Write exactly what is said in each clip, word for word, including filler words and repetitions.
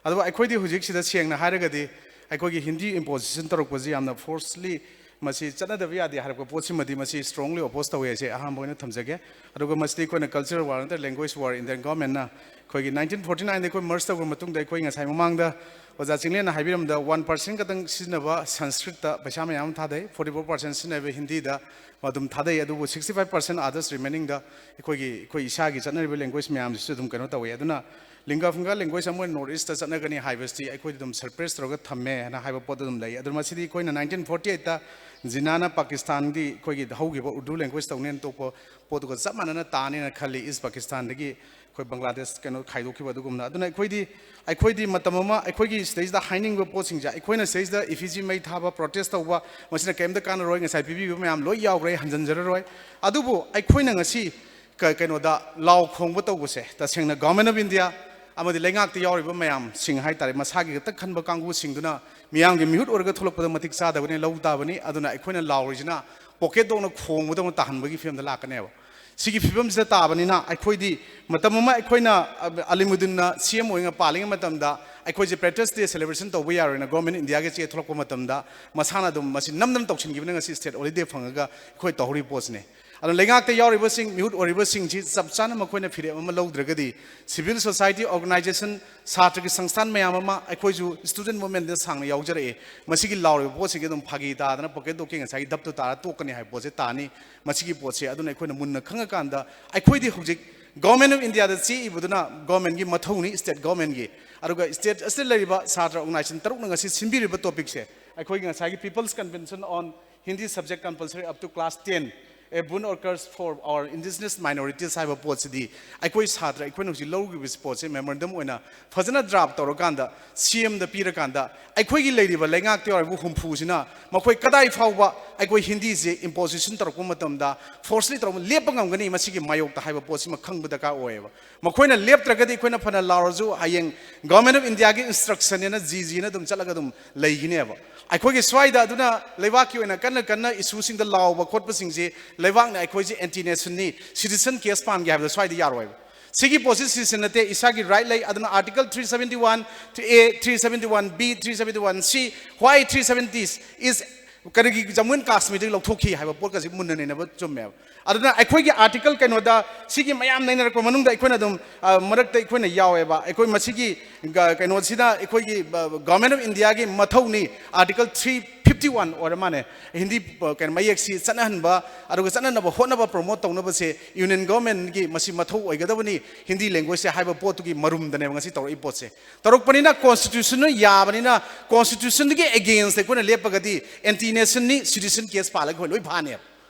ꯑꯗꯨꯒ ꯑꯩꯈꯣꯏꯗꯤ ꯍꯧꯖꯤꯛꯁꯤꯗ ꯁꯦꯡꯅ ꯍꯥꯏꯔꯒꯗꯤ ꯑꯩꯈꯣꯏꯒꯤ ꯍꯤꯟꯗꯤ ꯏꯝꯄꯣꯖꯤꯁꯟ ꯇꯧꯔꯛꯄꯁꯤ ꯌꯥꯝꯅ ꯐꯣꯔꯁꯂꯤ ꯃꯁꯤ ꯆꯠꯅꯗꯕ ꯌꯥꯗꯦ ꯍꯥꯏꯔꯛꯄ ꯄꯣꯠꯁꯤꯃꯗꯤ ꯃꯁꯤ ꯁ꯭ꯇꯔꯣꯡꯂꯤ ꯑꯣꯄꯣꯖ ꯇꯧꯋꯦ ꯍꯥꯏꯁꯦ ꯑꯍꯥꯟꯕ ꯑꯣꯏꯅ ꯊꯝꯖꯒꯦ꯫ ꯑꯗꯨꯒ ꯃꯁꯤꯗꯤ ꯑꯩꯈꯣꯏꯅ ꯀꯜꯆꯔꯦꯜ ꯋꯥꯔ ꯅꯠꯇ꯭ꯔꯒ ꯂꯦꯡꯒ꯭ꯋꯦꯖ ꯋꯥꯔ ꯏꯟꯗꯤꯌꯥꯟ ꯒꯣꯔꯃꯦꯟꯅ ꯑꯩꯈꯣꯏꯒꯤ ꯅꯥꯏꯟꯇꯤꯟ ꯐꯣꯔꯇꯤ ꯅꯥꯏꯟꯗ ꯑꯩꯈꯣꯏ ꯃꯔꯖ ꯇꯧꯈ꯭ꯔ ꯃꯇꯨꯡꯗ ꯑꯩꯈꯣꯏ ꯉꯁꯥꯏ ꯃꯃꯥꯡꯗ ꯑꯣꯖꯥ ꯆꯤꯡꯂꯦꯟꯅ ꯍꯥꯏꯕꯤꯔꯝꯕꯗ ꯋꯥꯟ ꯄꯥꯔꯁꯦꯟ ꯈꯛꯇꯪ ꯁꯤꯖꯤꯟꯅꯕ ꯁꯪꯁꯀ꯭ꯔꯤꯠꯇ ꯄꯩꯁꯥ ꯃꯌꯥꯝ ꯑꯃ ꯊꯥꯗꯩ, ꯐꯣꯔꯇꯤ ꯐꯣꯔ ꯄꯥꯔꯁꯦꯟ ꯁꯤꯖꯤꯟꯅꯕ ꯍꯤꯟꯗꯤꯗ ꯑꯗꯨꯝ ꯊꯥꯗꯩ꯫ ꯑꯗꯨꯕꯨ ꯁꯤꯛꯁꯇꯤ ꯐꯥꯏꯚ ꯄꯥꯔꯁꯦꯟ ꯑꯗꯔꯁ ꯔꯤꯃꯦꯅꯤꯡꯗ ꯑꯩꯈꯣꯏꯒꯤ ꯑꯩꯈꯣꯏ ꯏꯁꯥꯒꯤ ꯆꯠꯅꯔꯤꯕ ꯂꯦꯡꯒ꯭ꯋꯦꯖ ꯃꯌꯥꯝꯁꯤꯁꯨ ꯑꯗꯨꯝ ꯀꯩꯅꯣ ꯇꯧꯋꯦ꯫ ꯑꯗꯨꯅ ꯂꯤꯡꯒꯥ ꯐꯤꯡꯒꯥ ꯂꯦꯡꯒ꯭ꯋꯦꯖ ꯑꯃ ꯑꯣꯏꯅ ꯅꯣꯔꯠ ꯏꯁꯇ ꯆꯠꯅꯒꯅꯤ ꯍꯥꯏꯕꯁꯤ ꯑꯩꯈꯣꯏꯗꯤ ꯑꯗꯨꯝ ꯁꯔꯄ꯭ꯔꯦꯁ ꯇꯧꯔꯒ ꯊꯝꯃꯦ ꯍꯥꯏꯅ ꯍꯥꯏꯕ ꯄꯣꯠꯇꯨ ꯑꯗꯨꯝ ꯂꯩ꯫ ꯑꯗꯨ ꯃꯁꯤꯗꯤ ꯑꯩꯈꯣꯏꯅ ꯅꯥꯏꯟꯇꯤꯟ ꯐꯣꯔꯇꯤ ꯑꯩꯠꯇ ꯖꯤꯅꯥꯅ ꯄꯥꯀꯤꯁꯇꯥꯟꯒꯤ ꯑꯩꯈꯣꯏꯒꯤ ꯍꯧꯈꯤꯕ ꯎꯔꯗꯨ ꯂꯦꯡꯒ꯭ꯋꯦꯖ ꯇꯧꯅꯦꯅ ꯇꯣꯛꯄ ꯄꯣꯠꯇꯨꯒ ꯆꯞ ꯃꯥꯟꯅꯅ ꯇꯥꯅꯦꯅ ꯈꯜꯂꯤ, ꯏꯁ ꯄꯥꯀꯤꯁꯇꯥꯟꯗꯒꯤ ꯑꯩꯈꯣꯏ ꯕꯪꯒ꯭ꯂꯥꯗꯦꯁ ꯀꯩꯅꯣ ꯈꯥꯏꯗꯣꯛꯈꯤꯕ ꯑꯗꯨꯒꯨꯝꯅ꯫ ꯑꯗꯨꯅ ꯑꯩꯈꯣꯏꯗꯤ ꯑꯩꯈꯣꯏꯗꯤ ꯃꯇꯝ ꯑꯃ ꯑꯩꯈꯣꯏꯒꯤ ꯁꯤꯗꯩꯁꯤꯗ ꯍꯥꯏꯅꯤꯡꯕ ꯄꯣꯠꯁꯤꯡꯁꯦ, ꯑꯩꯈꯣꯏꯅ ꯁꯤꯗꯩꯁꯤꯗ ꯏꯐꯤꯖꯤ ꯃꯩ ꯊꯥꯕ, ꯄ꯭ꯔꯣꯇꯦꯁ ꯇꯧꯕ, ꯃꯁꯤꯅ ꯀꯔꯤꯝꯇ ꯀꯥꯟꯅꯔꯣꯏ, ꯉꯁꯥꯏ ꯄꯤꯕꯤꯕ ꯃꯌꯥꯝ ꯂꯣꯏ ꯌꯥꯎꯈ꯭ꯔꯦ, ꯑꯩ ꯍꯟꯖꯤꯟꯖꯔꯔꯣꯏ꯫ ꯑꯗꯨꯕꯨ ꯑꯩꯈꯣꯏꯅ ꯉꯁꯤ ꯀ- ꯀꯩꯅꯣꯗ ꯂꯥꯎ ꯈꯣꯡꯕ ꯇꯧꯕꯁꯦ ꯇꯁꯦꯡꯅ ꯒꯚꯔꯟꯃꯦꯟ ꯑꯣꯐ ꯏꯟꯗꯤꯌꯥ ꯑꯃꯗꯤ ꯂꯩꯉꯥꯛꯇ ꯌꯥꯎꯔꯤꯕ ꯃꯌꯥꯝꯁꯤꯡ ꯍꯥꯏꯇꯥꯔꯦ, ꯃꯁꯥꯒꯤ ꯈꯛꯇ ꯈꯟꯕ ꯀꯥꯡꯕꯨꯁꯤꯡꯗꯨꯅ ꯃꯤꯌꯥꯝꯒꯤ ꯃꯤꯍꯨꯠ ꯑꯣꯏꯔꯒ ꯊꯣꯛꯂꯛꯄꯗ ꯃꯇꯤꯛ ꯆꯥꯗꯕꯅꯤ, ꯂꯧ ꯇꯥꯕꯅꯤ꯫ ꯑꯗꯨꯅ ꯑꯩꯈꯣꯏꯅ ꯂꯥꯎꯔꯤꯁꯤꯅ ꯄꯣꯀꯦꯠ ꯗꯣꯛꯅ ꯈꯣꯡꯕꯗꯧꯅ ꯇꯥꯍꯟꯕꯒꯤ ꯐꯤꯕꯝꯗ ꯂꯥꯛꯀꯅꯦꯕ꯫ ꯁꯤꯒꯤ ꯐꯤꯕꯝꯁꯤꯗ ꯇꯥꯕꯅꯤꯅ ꯑꯩꯈꯣꯏꯗꯤ ꯃꯇꯝ ꯑꯃ ꯑꯩꯈꯣꯏꯅ, ꯑ, ꯑꯂꯤꯃꯨꯗꯤꯟꯅ ꯁꯤ ꯑꯦꯝ ꯑꯣꯏꯅ ꯄꯥꯜꯂꯤꯉꯩ ꯃꯇꯝꯗ ꯑꯩꯈꯣꯏꯁꯦ ꯄꯦꯇ꯭ꯔꯤꯌꯠꯁ ꯗꯦ ꯁꯦꯂꯦꯕ꯭ꯔꯦꯁꯟ ꯇꯧꯕ ꯌꯥꯔꯣꯏꯅ ꯒꯣꯔꯃꯦꯟ ꯏꯟꯗꯤꯌꯥꯒꯤ ꯆꯦ ꯊꯣꯛꯂꯛꯄ ꯃꯇꯝꯗ ꯃꯁꯥꯅ ꯑꯗꯨꯝ ꯃꯁꯤ ꯅꯝꯗꯅ ꯇꯧꯁꯤꯟꯈꯤꯕꯅ ꯉꯁꯤ ꯁ꯭ꯇꯦꯠ ꯍꯣꯂꯤꯗꯦ ꯐꯪꯉꯒ ꯑꯩꯈꯣꯏ ꯇꯧꯍꯧꯔꯤꯕ ꯄꯣꯠꯁꯤꯅꯤ꯫ ꯑꯗꯨꯅ ꯂꯩꯉꯥꯛꯇ ꯌꯥꯎꯔꯤꯕꯁꯤꯡ, ꯃꯤꯍꯨꯠ ꯑꯣꯏꯔꯤꯕꯁꯤꯡꯁꯤ ꯆꯞ ꯆꯥꯅ ꯃꯈꯣꯏꯅ ꯐꯤꯔꯦꯞ ꯑꯃ ꯂꯧꯗ꯭ꯔꯒꯗꯤ ꯁꯤꯚꯤꯜ ꯁꯣꯁꯥꯏꯇꯤ ꯑꯣꯔꯒꯅꯥꯏꯖꯦꯁꯟ, ꯁꯥꯇ꯭ꯔꯒꯤ ꯁꯪꯁꯊꯥꯟ ꯃꯌꯥꯝ ꯑꯃ, ꯑꯩꯈꯣꯏꯁꯨ ꯁ꯭ꯇꯨꯗꯦꯟ ꯃꯨꯚꯃꯦꯟꯗ ꯁꯥꯡꯅ ꯌꯥꯎꯖꯔꯛꯑꯦ, ꯃꯁꯤꯒꯤ ꯂꯥꯎꯔꯤꯕ ꯄꯣꯠꯁꯤꯡꯁꯦ ꯑꯗꯨꯝ ꯐꯥꯒꯤ ꯇꯥꯗꯅ ꯄꯣꯀꯦꯠ ꯗꯣꯛꯀꯤ ꯉꯁꯥꯏꯒꯤ ꯙꯞꯇꯨ ꯇꯥꯔ ꯇꯣꯛꯀꯅꯤ ꯍꯥꯏꯕ ꯄꯣꯠꯁꯦ ꯇꯥꯅꯤ꯫ ꯃꯁꯤꯒꯤ ꯄꯣꯠꯁꯦ ꯑꯗꯨꯅ ꯑꯩꯈꯣꯏꯅ ꯃꯨꯟꯅ ꯈꯪꯉꯀꯥꯟꯗ ꯑꯩꯈꯣꯏꯗꯤ ꯍꯧꯖꯤꯛ ꯒꯣꯔꯃꯦꯟ ꯑꯣꯐ ꯏꯟꯗꯤꯌꯥꯗ ꯆꯦꯛꯏꯕꯗꯨꯅ ꯒꯣꯔꯃꯦꯟꯒꯤ ꯃꯊꯧꯅꯤ, ꯁ꯭ꯇꯦꯠ ꯒꯣꯔꯃꯦꯟꯒꯤ꯫ ꯑꯗꯨꯒ ꯁ꯭ꯇꯦꯠ ꯑꯁꯤꯗ ꯂꯩꯔꯤꯕ ꯁꯥꯇ꯭ꯔ ꯑꯣꯔꯒꯅꯥꯏꯖꯦꯁꯟ ꯇꯔꯨꯛꯅ ꯉꯁꯤ ꯁꯤꯟꯕꯤꯔꯤꯕ ꯇꯣꯄꯤꯛꯁꯦ ꯑꯩꯈꯣꯏꯒꯤ ꯉꯁꯥꯏꯒꯤ People's Convention on Hindi Subject Compulsory up to Class ten, A Boon or Curse for Our Indigenous Minorities ꯍꯥꯏꯕ ꯄꯣꯠꯁꯤꯗꯤ ꯑꯩꯈꯣꯏ ꯁꯥꯇ꯭ꯔ ꯑꯩꯈꯣꯏꯅ ꯍꯧꯖꯤꯛ ꯂꯧꯈꯤꯕ ꯄꯣꯠꯁꯦ ꯃꯦꯃꯣꯔꯦꯟꯗꯝ ꯑꯣꯏꯅ ꯐꯖꯅ ꯗ꯭ꯔꯥꯐ ꯇꯧꯔꯀꯥꯟꯗ ꯁꯤ ꯑꯦꯝꯗ ꯄꯤꯔꯀꯥꯟꯗ ꯑꯩꯈꯣꯏꯒꯤ ꯂꯩꯔꯤꯕ ꯂꯩꯉꯥꯛꯇ ꯌꯥꯎꯔꯤꯕ ꯍꯨꯝꯐꯨꯁꯤꯅ ꯃꯈꯣꯏ ꯀꯗꯥꯏ ꯐꯥꯎꯕ ꯑꯩꯈꯣꯏ ꯍꯤꯟꯗꯤꯁꯦ ꯏꯝꯄꯣꯖꯤꯁꯟ ꯇꯧꯔꯛꯄ ꯃꯇꯝꯗ, ꯐꯣꯔꯁꯂꯤ ꯇꯧꯔꯛꯄ ꯂꯦꯞꯄ ꯉꯝꯒꯅꯤ ꯃꯁꯤꯒꯤ ꯃꯥꯌꯣꯛꯇ ꯍꯥꯏꯕ ꯄꯣꯠꯁꯤꯃ ꯈꯪꯕ ꯗꯔꯀꯥꯔ ꯑꯣꯏꯌꯦꯕ꯫ ꯃꯈꯣꯏꯅ ꯂꯦꯞꯇ꯭ꯔꯒꯗꯤ ꯑꯩꯈꯣꯏꯅ ꯐꯅ ꯂꯥꯎꯔꯁꯨ ꯍꯌꯦꯡ ꯒꯣꯔꯃꯦꯟ ꯑꯣꯐ ꯏꯟꯗꯤꯌꯥꯒꯤ ꯏꯟꯁꯇ꯭ꯔꯛꯁꯟꯅꯦꯅ ꯖꯤ ꯖꯤꯅ ꯑꯗꯨꯝ ꯆꯠꯂꯒ ꯑꯗꯨꯝ ꯂꯩꯈꯤꯅꯦꯕ꯫ ꯑꯩꯈꯣꯏꯒꯤ ꯁ꯭ꯋꯥꯏꯗ ꯑꯗꯨꯅ ꯂꯩꯕꯥꯛꯀꯤ ꯑꯣꯏꯅ ꯀꯟꯅ ꯀꯟꯅ ꯏꯁꯨꯁꯤꯡꯗ ꯂꯥꯎꯕ ꯈꯣꯠꯄꯁꯤꯡꯁꯤ ꯂꯩꯕꯥꯛꯅ ꯑꯩꯈꯣꯏꯁꯦ ꯑꯦꯟꯇꯤ ꯅꯦꯁꯟꯅꯤ, ꯁꯤꯇꯤꯖꯟ ꯀꯦꯁ ꯄꯥꯟꯒꯦ ꯍꯥꯏꯕꯗ ꯁ꯭ꯋꯥꯏꯗ ꯌꯥꯔꯣꯏꯕ꯫ ꯁꯤꯒꯤ ꯄꯣꯠꯁꯤ ꯁꯤꯁꯤ ꯅꯠꯇꯦ, ꯏꯁꯥꯒꯤ ꯔꯥꯏꯠ ꯂꯩ꯫ ꯑꯗꯨꯅ Article three seventy one A, three seventy one B, three seventy one C, why three seventy is ꯀꯔꯤꯒꯤ ꯖꯝꯃꯨ ꯑꯦꯟ ꯀꯥꯁꯃꯤꯔꯗꯒꯤ ꯂꯧꯊꯣꯛꯈꯤ ꯍꯥꯏꯕ ꯄꯣꯠꯀꯁꯤ ꯃꯨꯟꯅ ꯅꯩꯅꯕ ꯆꯨꯝꯃꯦꯕ꯫ ꯑꯗꯨꯅ ꯑꯩꯈꯣꯏꯒꯤ ꯑꯥꯔꯇꯤꯀꯜ ꯀꯩꯅꯣꯗ ꯁꯤꯒꯤ ꯃꯌꯥꯝ ꯅꯩꯅꯔꯛꯄ ꯃꯅꯨꯡꯗ ꯑꯩꯈꯣꯏꯅ ꯑꯗꯨꯝ, ꯑ, ꯃꯔꯛꯇ ꯑꯩꯈꯣꯏꯅ ꯌꯥꯎꯋꯦꯕ꯫ ꯑꯩꯈꯣꯏ ꯃꯁꯤꯒꯤ ꯒ-, ꯀꯩꯅꯣꯁꯤꯅ ꯑꯩꯈꯣꯏꯒꯤ, ꯑ, Government of Indiaꯒꯤ ꯃꯊꯧꯅꯤ꯫ Article three fifty one ꯑꯣꯏꯔ ꯃꯥꯜꯂꯦ꯫ ꯍꯤꯟꯗꯤ, ꯑ, ꯀꯩꯅꯣ ꯃꯌꯦꯛꯁꯤ ꯆꯠꯅꯍꯟꯕ, ꯑꯗꯨꯒ ꯆꯠꯅꯅꯕ ꯍꯣꯠꯅꯕ, promote ꯇꯧꯅꯕꯁꯦ Union Governmentꯒꯤ ꯃꯁꯤ ꯃꯊꯧ ꯑꯣꯏꯒꯗꯕꯅꯤ꯫ ꯍꯤꯟꯗꯤ languageꯁꯦ ꯍꯥꯏꯕ ꯄꯣꯠꯇꯨꯒꯤ ꯃꯔꯨꯝꯗꯅꯦꯕ ꯉꯁꯤ ꯇꯧꯔꯛꯏ ꯄꯣꯠꯁꯦ꯫ ꯇꯧꯔꯛꯄꯅꯤꯅ constitutionꯅ ꯌꯥꯕꯅꯤꯅ constitutionꯗꯒꯤ against ꯑꯩꯈꯣꯏꯅ ꯂꯦꯞꯄꯒꯗꯤ anti nationꯅꯤ, citizen case ꯄꯥꯜꯂꯒ ꯑꯩꯈꯣꯏ ꯂꯣꯏ ꯐꯥꯅꯦꯕ꯫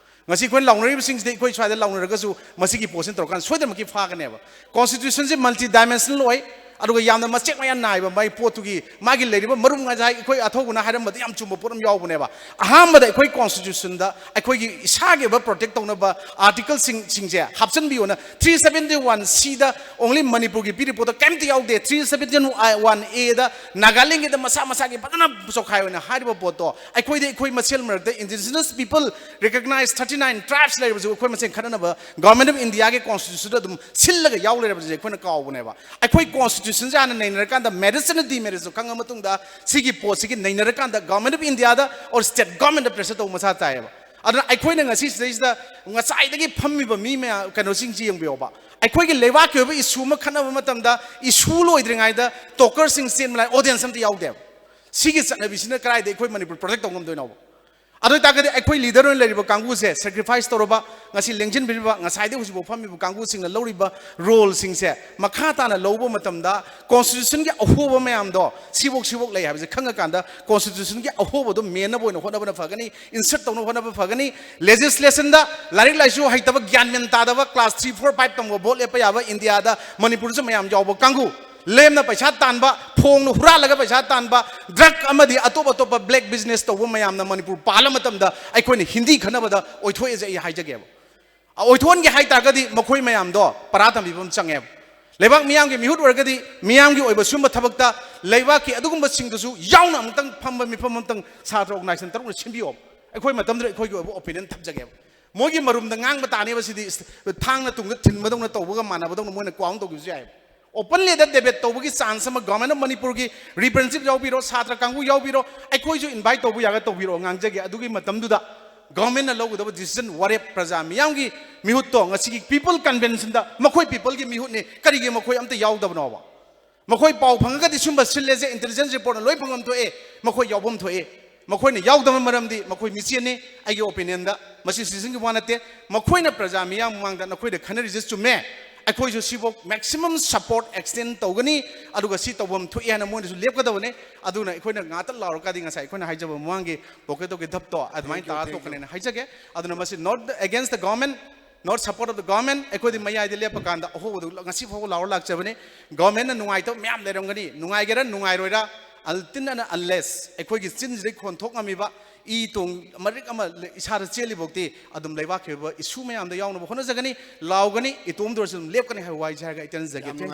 ꯉꯁꯤ ꯑꯩꯈꯣꯏꯅ ꯂꯥꯎꯅꯔꯤꯕꯁꯤꯡꯁꯤꯗꯤ ꯑꯩꯈꯣꯏ ꯁ꯭ꯋꯥꯏꯗ ꯂꯥꯎꯅꯔꯒꯁꯨ ꯃꯁꯤꯒꯤ ꯄꯣꯠꯁꯤꯅ ꯇꯧꯔꯀꯥꯟꯗ ꯁꯣꯏꯗꯅꯃꯛꯀꯤ ꯐꯥꯒꯅꯦꯕ꯫ Constitutionꯁꯦ multi dimensional ꯑꯣꯏ, ꯑꯗꯨꯒ ꯌꯥꯝꯅ ꯃꯆꯦꯛ ꯃꯌꯥ ꯅꯥꯏꯕ ꯃꯥꯒꯤ ꯄꯣꯠꯇꯨꯒꯤ ꯃꯥꯒꯤ ꯂꯩꯔꯤꯕ ꯃꯔꯨꯝ꯫ ꯉꯁꯥꯏ ꯑꯩꯈꯣꯏ ꯑꯊꯧꯕꯅ ꯍꯥꯏꯔꯝꯕꯗ ꯌꯥꯝ ꯆꯨꯝꯕ ꯄꯣꯠ ꯑꯃ ꯌꯥꯎꯕꯅꯦꯕ꯫ ꯑꯍꯥꯟꯕꯗ ꯑꯩꯈꯣꯏ constitutionꯗ ꯑꯩꯈꯣꯏꯒꯤ ꯏꯁꯥꯒꯤ ꯑꯣꯏꯕ protect ꯇꯧꯅꯕ articleꯁꯤꯡ, ꯁꯤꯡꯁꯦ ꯍꯥꯞꯆꯤꯟꯕꯤꯌꯣꯅ three seventy one Cꯗ only ꯃꯅꯤꯄꯨꯔꯒꯤ ꯄꯤꯔꯤꯕ ꯄꯣꯠꯇꯣ ꯀꯩꯝꯇ ꯌꯥꯎꯗꯦ꯫ Three seventy one Aꯗ ꯅꯥꯒꯥꯂꯦꯟꯒꯤꯗ ꯃꯁꯥ ꯃꯁꯥꯒꯤ ꯐꯖꯅ ꯆꯣꯛꯈꯥꯏ ꯑꯣꯏꯅ ꯍꯥꯏꯔꯤꯕ ꯄꯣꯠꯇꯣ ꯑꯩꯈꯣꯏꯗꯤ ꯑꯩꯈꯣꯏ ꯃꯁꯦꯜ ꯃꯔꯛꯇ indigenous people recognize thirty nine tribes ꯂꯩꯔꯕꯁꯨ ꯑꯩꯈꯣꯏ ꯃꯁꯦꯜ ꯈꯠꯅꯅꯕ Government of Indiaꯒꯤ constitutionꯗ ꯑꯗꯨꯝ ꯁꯤꯜꯂꯒ ꯌꯥꯎ ꯂꯩꯔꯕꯁꯦ ꯑꯩꯈꯣꯏꯅ ꯀꯥꯎꯕꯅꯦꯕ꯫ ꯑꯩꯈꯣꯏ constitutionꯁꯦ ꯍꯥꯟꯅ ꯅꯩꯅꯔꯀꯥꯟꯗ meritꯁꯅ demeritꯁꯨ ꯈꯪꯉ ꯃꯇꯨꯡꯗ ꯁꯤꯒꯤ ꯄꯣꯠꯁꯤꯒꯤ ꯅꯩꯅꯔꯀꯥꯟꯗ Government of Indiaꯗ or state governmentꯗ pressure ꯇꯧꯕ ꯃꯁꯥ ꯇꯥꯏꯌꯦꯕ꯫ ꯑꯗꯨꯅ ꯑꯩꯈꯣꯏꯅ ꯉꯁꯤ ꯁꯤꯗꯩꯁꯤꯗ ꯉꯁꯥꯏꯗꯒꯤ ꯐꯝꯃꯤꯕ ꯃꯤ ꯃꯌꯥꯝ, ꯀꯩꯅꯣꯁꯤꯡꯁꯤ ꯌꯦꯡꯕꯤꯌꯣꯕ꯫ ꯑꯩꯈꯣꯏꯒꯤ ꯂꯩꯕꯥꯛꯀꯤ ꯑꯣꯏꯕ issue ꯑꯃ ꯈꯟꯅꯕ ꯃꯇꯝꯗ issue ꯂꯣꯏꯗ꯭ꯔꯤꯉꯩꯗ talkerꯁꯤꯡ ꯆꯦꯟꯕ ꯂꯥꯏ, audience ꯑꯝꯇ ꯌꯥꯎꯗꯦꯕ꯫ ꯁꯤꯒꯤ ꯆꯠꯅꯕꯤꯁꯤꯅ ꯀꯗꯥꯏꯗ ꯑꯩꯈꯣꯏ ꯃꯅꯤꯄꯨꯔ protect ꯇꯧꯕ ꯉꯝꯗꯣꯏꯅꯣꯕ? ꯑꯗꯨ ꯑꯣꯏꯇꯥꯔꯒꯗꯤ ꯑꯩꯈꯣꯏ leader ꯑꯣꯏꯅ ꯂꯩꯔꯤꯕ ꯀꯥꯡꯕꯨꯁꯦ sacrifice ꯇꯧꯔꯕ, ꯉꯁꯤ ꯂꯦꯡꯁꯤꯟꯕꯤꯔꯤꯕ, ꯉꯁꯥꯏꯗꯒꯤ ꯍꯧꯖꯤꯛꯐꯥꯎ ꯐꯝꯃꯤꯕ ꯀꯥꯡꯕꯨꯁꯤꯡꯅ ꯂꯧꯔꯤꯕ roleꯁꯤꯡꯁꯦ ꯃꯈꯥ ꯇꯥꯅ ꯂꯧꯕ ꯃꯇꯝꯗ constitutionꯒꯤ ꯑꯍꯣꯕ ꯃꯌꯥꯝꯗꯣ ꯁꯤꯐꯧ ꯁꯤꯐꯧ ꯂꯩ ꯍꯥꯏꯕꯁꯦ ꯈꯪꯉꯀꯥꯟꯗ constitutionꯒꯤ ꯑꯍꯣꯕꯗꯣ ꯃꯦꯟꯅꯕ ꯑꯣꯏꯅ ꯍꯣꯠꯅꯕꯅ ꯐꯒꯅꯤ, insert ꯇꯧꯅꯕ ꯍꯣꯠꯅꯕ ꯐꯒꯅꯤ꯫ Legislationꯗ ꯂꯥꯏꯔꯤꯛ ꯂꯥꯏꯁꯨ ꯍꯩꯇꯕ, ꯒ꯭ꯌꯥꯟ ꯃꯦꯟ ꯇꯥꯗꯕ, class three, four, five ꯇꯝꯕ vote ꯂꯦꯞꯄ ꯌꯥꯕ Indiaꯗ ꯃꯅꯤꯄꯨꯔꯗꯁꯨ ꯃꯌꯥꯝ ꯌꯥꯎꯕ ꯀꯥꯡꯕꯨ, ꯂꯦꯝꯅ ꯄꯩꯁꯥ ꯇꯥꯟꯕ, ꯐꯣꯡꯅ ꯍꯨꯔꯥꯜꯂꯒ ꯄꯩꯁꯥ ꯇꯥꯟꯕ, drug ꯑꯃꯗꯤ ꯑꯇꯣꯞ ꯑꯇꯣꯞꯄ black business ꯇꯧꯕ ꯃꯌꯥꯝꯅ ꯃꯅꯤꯄꯨꯔ ꯄꯥꯜꯂ ꯃꯇꯝꯗ ꯑꯩꯈꯣꯏꯅ ꯍꯤꯟꯗꯤ ꯈꯟꯅꯕꯗ ꯑꯣꯏꯊꯣꯛꯑꯦꯁꯦ ꯑꯩ ꯍꯥꯏꯖꯒꯦꯕ꯫ ꯑꯣꯏꯊꯣꯛꯍꯟꯒꯦ ꯍꯥꯏ ꯇꯥꯔꯒꯗꯤ ꯃꯈꯣꯏ ꯃꯌꯥꯝꯗꯣ ꯄꯔꯥ ꯇꯝꯕꯤꯕ ꯑꯃ ꯆꯪꯉꯦꯕ꯫ ꯂꯩꯕꯥꯛ ꯃꯤꯌꯥꯝꯒꯤ ꯃꯤꯍꯨꯠ ꯑꯣꯏꯔꯒꯗꯤ ꯃꯤꯌꯥꯝꯒꯤ ꯑꯣꯏꯕ ꯁꯤꯒꯨꯝꯕ ꯊꯕꯛꯇ ꯂꯩꯕꯥꯛꯀꯤ ꯑꯗꯨꯒꯨꯝꯕꯁꯤꯡꯗꯨꯁꯨ ꯌꯥꯎꯅ ꯑꯃꯨꯛꯇꯪ ꯐꯝꯕ ꯃꯤꯐꯝ ꯑꯃꯇꯪ ꯁꯥꯇ꯭ꯔ organization ꯇꯔꯨꯛꯅ ꯁꯤꯟꯕꯤꯌꯣ꯫ ꯑꯩꯈꯣꯏ ꯃꯇꯝꯗꯨꯗ ꯑꯩꯈꯣꯏꯒꯤ ꯑꯣꯏꯕ opinion ꯊꯝꯖꯒꯦꯕ꯫ ꯃꯣꯏꯒꯤ ꯃꯔꯨꯝꯗ ꯉꯥꯡꯕ ꯇꯥꯅꯦꯕ꯫ ꯁꯤꯗꯤ ꯊꯥꯡꯅ ꯇꯨꯡꯗ ꯊꯤꯟꯕꯗꯧꯅ ꯇꯧꯕꯒ ꯃꯥꯟꯅꯕꯗꯧꯅ ꯃꯣꯏꯅ ꯀ꯭ꯋꯥꯎꯟ ꯇꯧꯈꯤꯕꯁꯨ ꯌꯥꯏ꯫ Openly ꯗ ꯗꯦꯕꯦꯠ ꯇꯧꯕꯒꯤ ꯆꯥꯟꯁ ꯑꯃ Government of ꯃꯅꯤꯄꯨꯔꯒꯤ representative ꯌꯥꯎꯕꯤꯔꯣ, ꯁꯥꯇ꯭ꯔ ꯀꯥꯡꯕꯨ ꯌꯥꯎꯕꯤꯔꯣ, ꯑꯩꯈꯣꯏꯁꯨ ꯏꯟꯚꯥꯏꯠ ꯇꯧꯕ ꯌꯥꯒ ꯇꯧꯕꯤꯔꯛꯑꯣ, ꯉꯥꯡꯖꯒꯦ꯫ ꯑꯗꯨꯒꯤ ꯃꯇꯝꯗꯨꯗ ꯒꯚꯔꯟꯃꯦꯟꯠꯅ ꯂꯧꯒꯗꯕ ꯗꯤꯁꯤꯖꯟ, ꯋꯥꯔꯦꯞ, ꯄ꯭ꯔꯖꯥ ꯃꯤꯌꯥꯝꯒꯤ ꯃꯤꯍꯨꯠꯇꯣ ꯉꯁꯤꯒꯤ ꯄꯤꯄꯜ ꯀꯟꯚꯦꯟꯁꯟꯗ ꯃꯈꯣꯏ ꯄꯤꯄꯜꯒꯤ ꯃꯤꯍꯨꯠꯅꯤ꯫ ꯀꯔꯤꯒꯤ ꯃꯈꯣꯏ ꯑꯝꯇ ꯌꯥꯎꯗꯕꯅꯣꯕ? ꯃꯈꯣꯏ ꯄꯥꯎ ꯐꯪꯉꯒꯗꯤ ꯁꯨꯝꯕ ꯁꯤꯜꯂꯦꯁꯦ, ꯏꯟꯇꯦꯂꯤꯖꯦꯟꯁ ꯔꯤꯄꯣꯔꯠꯅ ꯂꯣꯏ ꯐꯪꯐꯝ ꯊꯣꯛꯑꯦ, ꯃꯈꯣꯏ ꯌꯥꯎꯐꯝ ꯊꯣꯛꯑꯦ꯫ ꯃꯈꯣꯏꯅ ꯌꯥꯎꯗꯕ ꯃꯔꯝꯗꯤ ꯃꯈꯣꯏ ꯃꯤꯆꯦꯟꯅꯤ꯫ ꯑꯩꯒꯤ ꯑꯣꯄꯤꯅꯤꯌꯟꯗ ꯃꯁꯤ ꯁꯤꯖꯟꯒꯤ ꯋꯥ ꯅꯠꯇꯦ꯫ ꯃꯈꯣꯏꯅ ꯄ꯭ꯔꯖꯥ ꯃꯤꯌꯥꯝ ꯃꯃꯥꯡꯗ ꯅꯈꯣꯏꯗ ꯈꯟꯅꯔꯤꯁꯦ ꯆꯨꯝꯃꯦ, ꯑꯩꯈꯣꯏꯁꯨ ꯁꯤꯐꯥꯎ ꯃꯦꯛꯁꯤꯃꯝ ꯁꯄꯣꯔꯠ ꯑꯦꯛꯁꯇꯦꯟ ꯇꯧꯒꯅꯤ, ꯑꯗꯨꯒ ꯁꯤ ꯇꯧꯐꯝ ꯊꯣꯛꯑꯦ ꯍꯥꯏꯅ ꯃꯣꯏꯅꯁꯨ ꯂꯦꯞꯀꯗꯕꯅꯤ꯫ ꯑꯗꯨꯅ ꯑꯩꯈꯣꯏꯅ ꯉꯥꯛꯇ ꯂꯥꯎꯔꯀꯥꯟꯗꯤ ꯉꯁꯥꯏ ꯑꯩꯈꯣꯏꯅ ꯍꯥꯏꯖꯕ ꯃꯃꯥꯡꯒꯤ ꯄꯣꯀꯦꯠ ꯇꯣꯀꯦꯠ ꯙꯞꯇꯣ ꯑꯗꯨꯃꯥꯏꯅ ꯇꯥꯔ ꯇꯣꯛꯀꯅꯦꯅ ꯍꯥꯏꯖꯒꯦ꯫ ꯑꯗꯨꯅ ꯃꯁꯤ not against the government, not support of the government꯫ ꯑꯩꯈꯣꯏꯗꯤ ꯃꯌꯥꯏꯗ ꯂꯦꯞꯄ ꯀꯥꯟꯗ ꯑꯍꯣꯕꯗꯨ ꯉꯁꯤ ꯐꯥꯎꯕ ꯂꯥꯎꯔ ꯂꯥꯛꯆꯕꯅꯤ꯫ ꯒꯚꯔꯟꯃꯦꯟꯠꯅ ꯅꯨꯡꯉꯥꯏꯇꯕ ꯃꯌꯥꯝ ꯂꯩꯔꯝꯒꯅꯤ, ꯅꯨꯡꯉꯥꯏꯒꯦꯔꯥ ꯅꯨꯡꯉꯥꯏꯔꯣꯏꯔꯥ, until and unless ꯑꯩꯈꯣꯏꯒꯤ ꯆꯤꯟꯁꯤꯗꯩ ꯈꯣꯟ ꯊꯣꯛ ꯉꯝꯃꯤꯕ, ꯏ ꯇꯣꯡ ꯃꯔꯤꯛ ꯑꯃ ꯏꯁꯥꯗ ꯆꯦꯜꯂꯤꯐꯥꯎꯗꯤ ꯑꯗꯨꯝ ꯂꯩꯕꯥꯛꯀꯤ ꯑꯣꯏꯕ ꯏꯁꯨ ꯃꯌꯥꯝꯗ ꯌꯥꯎꯅꯕ ꯍꯣꯠꯅꯖꯒꯅꯤ, ꯂꯥꯎꯒꯅꯤ, ꯏꯇꯣꯝꯗ ꯑꯣꯏꯔꯁꯨ ꯑꯗꯨꯝ ꯂꯦꯞꯀꯅꯤ ꯍꯥꯏꯕ ꯋꯥꯍꯩꯁꯦ ꯍꯥꯏꯔꯒ ꯑꯩ ꯇꯦꯟꯖꯒꯦ꯫ ꯌꯥꯝ ꯊꯦꯡꯀ꯭ꯌꯨ꯫